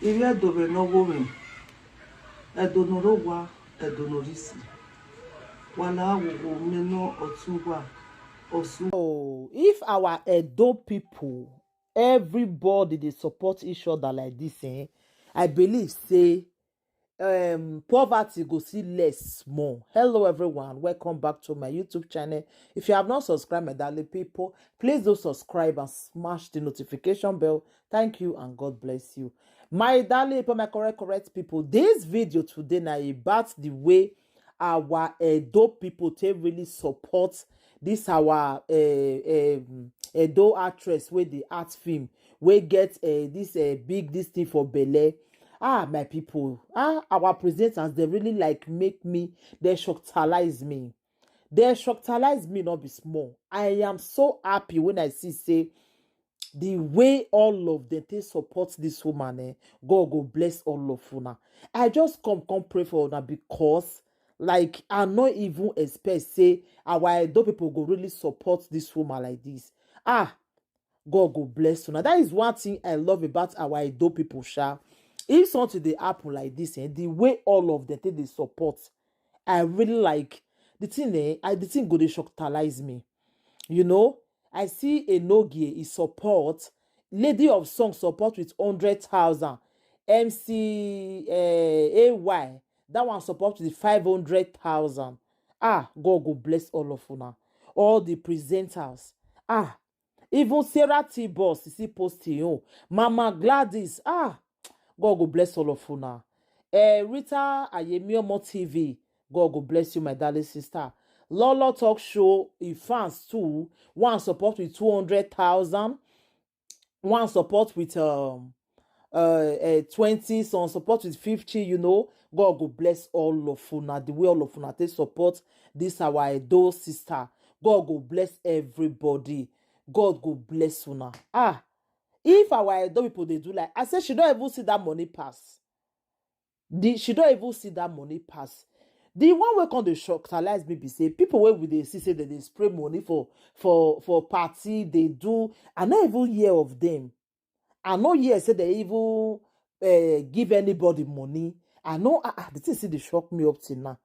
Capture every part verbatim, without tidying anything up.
Iri Edo be no women. Edo no ro wa, Edo no risi. Wala wo wo me no otu wa, osu. Oh, if our Edo people, everybody dey support each other like this, eh, I believe say um poverty go see less more. Hello everyone, welcome back to my YouTube channel. If you have not subscribed, my darling people, please do subscribe and smash the notification bell. Thank you and God bless you. My darling people, my correct correct people, this video today na about the way our Edo people take really support this our uh, um, Edo actress wey dey act film, wey get uh, this uh, big this thing for belle. Ah, my people, ah, our presenters, they really like make me, they shocktalize me. They shocktalize me, not be small. I am so happy when I see say the way all of them take support this woman, eh, God go bless all of una. I just come come pray for una because like I no even expect say our Edo people go really support this woman like this. Ah, God go bless una. That is one thing I love about our Edo people, sha. If something dey happen like this, eh, the way all of them take dey support, I really like the thing. Eh, I, the thing go dey shocktalize me. You know, I see Enogie, he support. Lady of Song support with hundred thousand. M C uh, A Y, that one support with five hundred thousand. Ah, God go bless all of una. All the presenters. Ah, even Sarah T Boss, you see, post him own. Mama Gladys. Ah, God go bless all of una. Uh, Rita Ayemiomo T V, God go bless you, my darling sister. Lolo Talk Show, he fans too. One support with two hundred thousand. One support with um uh, uh twenty, some support with fifty, you know. God go bless all of una. The way all of una take support this our Edo sister. God go bless everybody. God go bless una. Ah, if our Edo people dey do like, I say she don't even see that money pass. The, she don't even see that money pass. The one wey come dey shocktalize me be say people wey we dey see say they dey spray money for for for party, they do. I no even hear of them. I no hear say they even uh, give anybody money. I know, ah, ah, the thing still dey shock me up till now.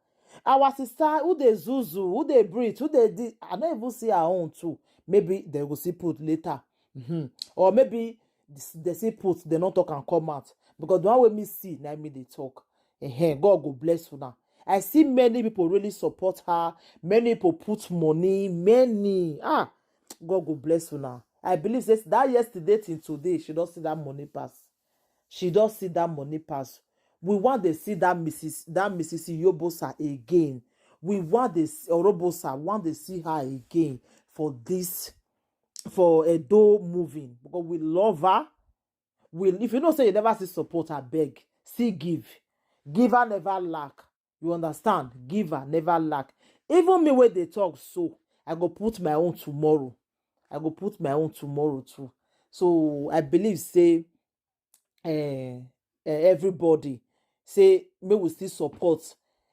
Our sister, who dey zuzu, who dey breathe, who dey di, I no even see her own too. Maybe they go see put later. Mhm. Or maybe this- they see put, they no talk and come out. Because the one wey me see, na me dey talk. Ehen, God go bless una. I see many people really support her. Many people put money. Many. Ah, God go bless una. I believe say that yesterday till today, she don see that money pass. She don see that money pass. We want to see that Missus that Missus Iyobosa again. We want this Orobosa, want to see her again for this, for Edo moving, because we love her. We, if you know say you never see support, I beg, see give. Giver never lack. You understand? Giver never lack. Even me wey dey talk so, I go put my own tomorrow. I go put my own tomorrow too. So I believe say uh, uh, everybody say make we still support.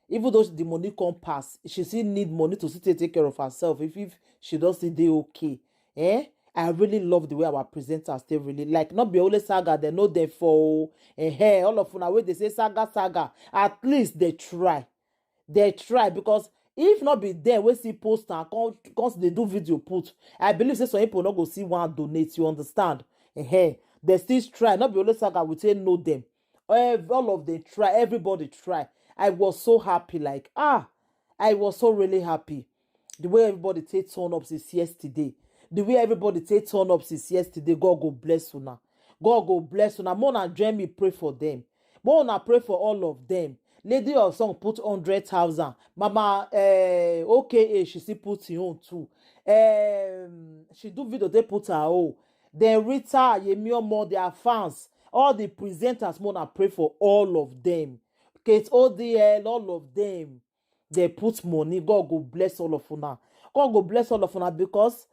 Even though the money come pass, she still need money to still take, take care of herself. If if she don still dey okay, eh? I really love the way our presenters, they really like, not be only saga, they know them for eh, eh, all of una wey dey say saga saga. At least they try. They try, because if not be them wey see post and come come dey do video put, I believe say some people no go see one donate. You understand? Eh, they still try. Not be only saga we take know them. Ev- All of them try. Everybody try. I was so happy. Like, ah, I was so really happy. The way everybody take turn up since yesterday. The way everybody take turn up since yesterday. God go bless una. God go bless una. More than join me pray for them. More than pray for all of them. Lady of Song put hundred thousand. Mama uh, O K A, she still put her own too. Um, she do video, they put her own. Then Rita, Yemi Omo, their fans, all the presenters, more than pray for all of them. Kate O D L, all of them. They put money. God go bless all of una. God go bless all of una because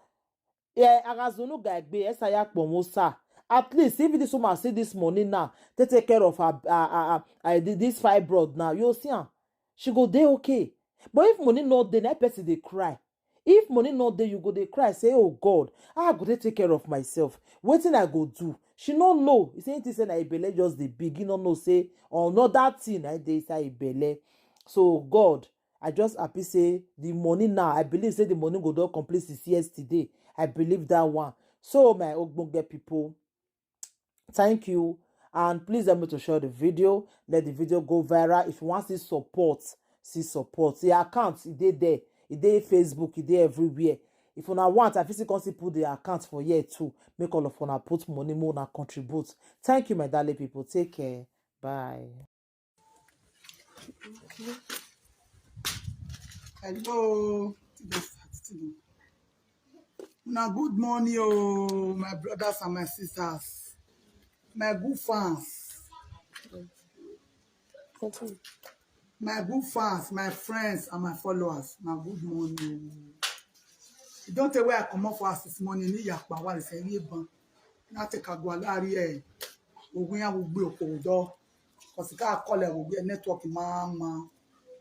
yeah, Agazunu Gaigbe, Esaya Kpomosa. At least if this woman see this money now, they take care of her, her, her, her, her this fibroid now. You see her. She go dey okay. But if money not there, that person they cry. If money not there, you go they cry. Say, oh God, how I go they take care of myself? Wetin I go do? She no know. He say, he think say na Ibele just dey big. He no know say another thing na dey inside Ibele. So God, I just happy say the money now. I believe say the money go don complete since yesterday. I believe that one. So my ogbonge people, thank you. And please help me to share the video. Let the video go viral. If you want to support, see support. The account, e dey there. E dey Facebook, e dey everywhere. If una want, I fit still come still put the account for here too. Make all of una put money, make una contribute. Thank you, my darling people. Take care. Bye. Hello. Now, good morning, oh, my brothers and my sisters, my good fans, my good fans, my friends, and my followers. Now, good morning. You don't tell where I come up for us this morning. Ni yakpa wa le se ye ban. Na te ka gwa la ri e. Ogun ya wo gbe oko do. Ko si ka call e wo gbe network ma ma.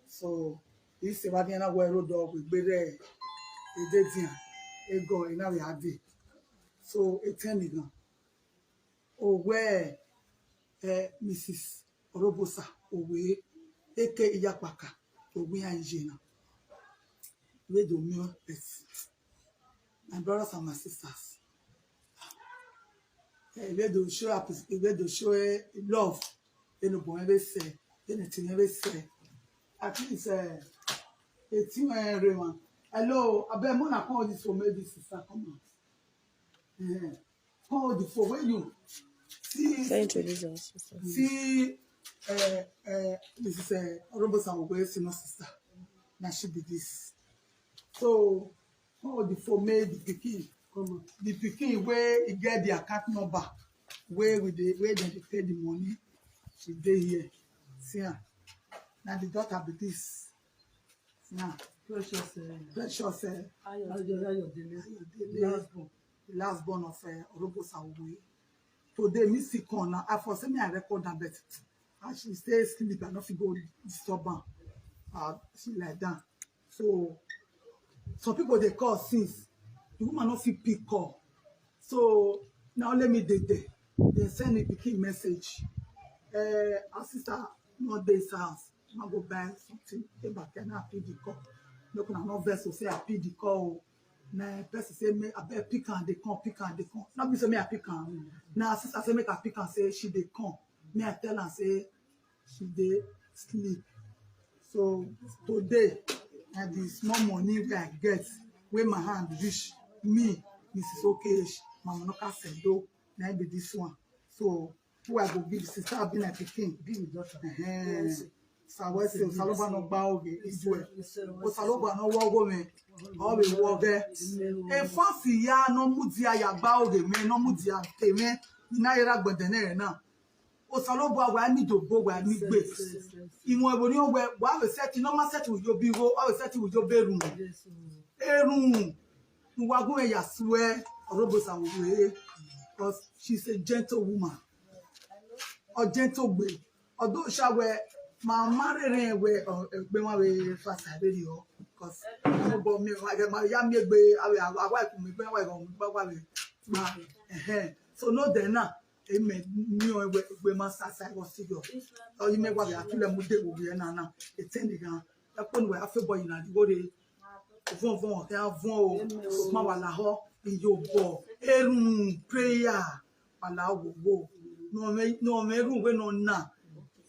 So, this is what na we road dog we gbe re. E de dia. E go ina we ade. So, e ten mi gan. Owe, eh, Missus Orobosa Owe, eke Iyapaka, Owe Anjena. We do me, my brothers and my sisters. Eh, we do show up, we do show, eh, love. You know, boy, we say, you know, thing we say. At least, eh, it's you, eh, everyone. Hello, I bet Mona call this for me, this sister, come on. Eh, call the phone when you see, Can you introduce us? see, uh, uh, Missus Uh, Honorable Samuel, senior sister. Now she be this. So, call the phone, make the pikin, the pikin where he get the account number, where we dey, where dem dey pay the money, she dey here. See am. Now the daughter be this. Now, Precious. Uh, Precious, uh, Ayodele, Ayodele. Ayodele, Last born. the last born of uh, Orobo Sawowe. Today, me see corner. I for say me I record that, but as she stay sleep, I no fit go disturb am. Uh, she like that. So some people dey call since the woman no fit pick call. So now let me dey there. They send me pikin message. Uh, her sister no dey inside house. I go buy something. Came back and I pick the call. Make una no vex to say I pick the call. Na person say me I bet pick am dey come, pick am dey come. No be say me I pick am. Na her sister say make I pick am, say she dey come. Me I tell am say she dey sleep. So today, na the small money wey I get, wey my hand reach, me, Missus Okh, Mama Noka Sendo, na be this one. So who I go give? Sister Abi na pikin. Give me daughter. Sawese, Osaloba no gba oge, Israel. Osaloba no wo ogo me. All we wo ge. E fancy ya no mudia ya gba oge me, no mudia te me. Na ira gbede ne na. Osaloba wa mi do bo wa mi gbe. Imo ebo ni owe wa we set, no ma set with your bigo, wa we set with your bedroom. Erun. Nwagun ya swear Orobo Sawowe, because she's a gentle woman. Or gentle way. Although she we my married we or be one way fast I really, because no bo me wa ma ya mi gbe awe awa ku mi gbe wa go gba wa we. Ma eh. So no then na e me ni o we we ma sa sa go see yo. O yi me wa ya tule mu de wo we na na. E ten di gan. E ko ni we afi bo ina di wo de. Von von ke von o. Ma wa la ho. Iyo bo. Erun prayer. Wa la wo wo. No me no me run we no na.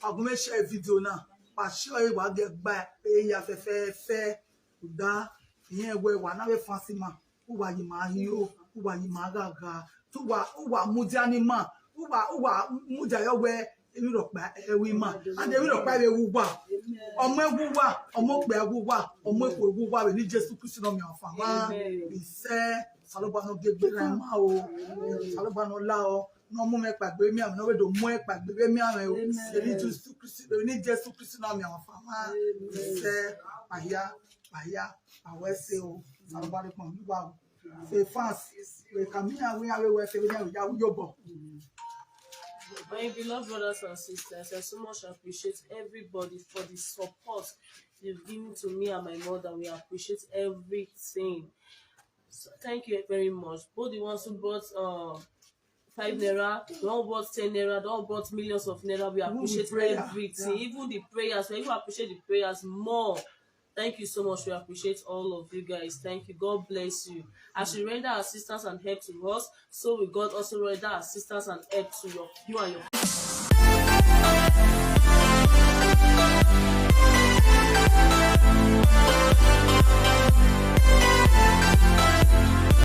Agun me share video na. Pa share e wa ge gba e ya fe fe fe. Da. Iyen we wa na we fancy ma. Uwa yi ma hi o. Uwa yi ma ga ga. Tu wa uwa mudia ni ma. Uwa uwa mudia yo we. Emi ro pa e wi ma. And emi ro pa e wu wa. Ọmọ ewu wa, ọmọ pe ewu wa, ọmọ epo ewu wa we ni Jesu Kristi no mi afa wa. Ise, Saloba no gegbe la ma o. Saloba no la o. No mu me pagbe mi ame, no we do mu e pagbe mi ame o. Eni Jesu Kristi, eni Jesu Kristi no mi afa wa. Ise, paya, paya, awese o. Saloba de pon mi wa o. Say fans, we come here, we are we say we are we are yo bo. My beloved brothers and sisters, I so much appreciate everybody for the support you've given to me and my mother. We appreciate everything. So thank you very much. Both the ones who brought uh, five naira, don brought ten naira, don brought millions of naira. We appreciate everything, even the prayers. We even appreciate the prayers more. Thank you so much. We appreciate all of you guys. Thank you. God bless you. As you render assistance and help to us, so will God also render assistance and help to your, you and your